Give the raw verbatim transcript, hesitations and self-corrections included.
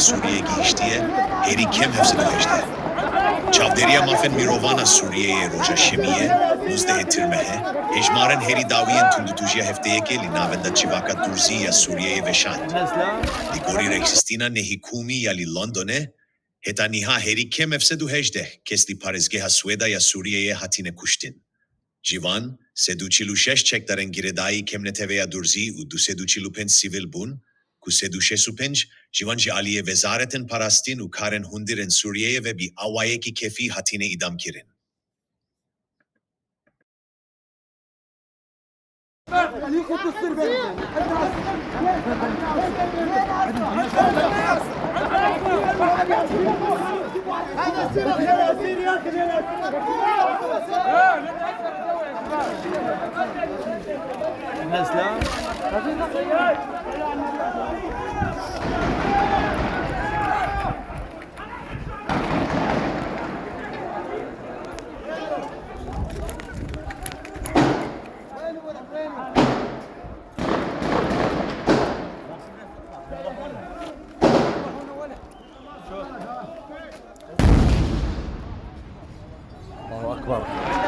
Sûriyê gihîştiye, hêrî kêm hevsed û hejdeh. Çavdêriya Mafên Mirovan a Sûriyeyê roja Şemiyê, nozdehê Tîrmehê, hejmarên hêrî dawî yên tundûtûjiya hefteyekê li Navenda Civaka Durzî ya Sûriyeyê veşart. Li gorî rêxistina nehîkûmî ya li Londonê, heta niha hêrî kêm hevsed û hejdeh kes li parêzgeha Swêda ya Sûriyeyê hatine kuştin. Ji van, sed û çil û şeş çekdarên girêdayî kêmneteveya Durzî û du sed û çil û pênc sivîl bûn, ku sed û şêst û pênc ji van ji aliyê Wezaretên Parastin û Karên Hundir ên Sûriyeyê ve bi awayekî kefî hatine îdamkirin. Allahu Akbar.